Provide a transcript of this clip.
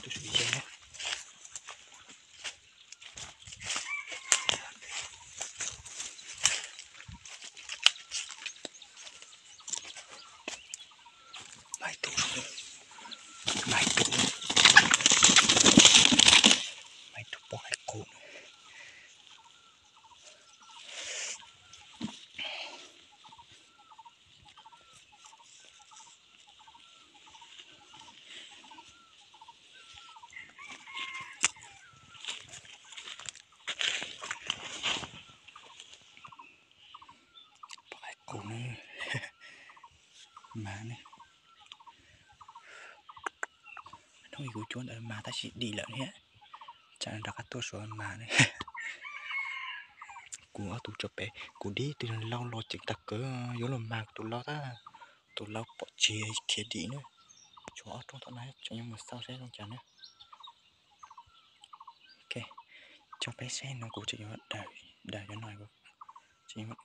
Tus sawv yeej na. Maib tus, maib tus, maib tus poj hais qus. Poj hais qus ne, mas ne, hnub kuv cuab ntawd mas tab sis dim lawm thiab, tsam no rov qab tuaj suav mas ne. Kuv ob tug tso pem, kuv dib tus laus los ceev tag kawg, yuav los mas tus laus tag, tus laus pom tsis khiav dim na. Tshuav ob rooj tom no, tseem yuav mus xauj saib zoo cas na. Ok, tso peb saib no kuv tseem yuav daws, daws cov no, tseem yuav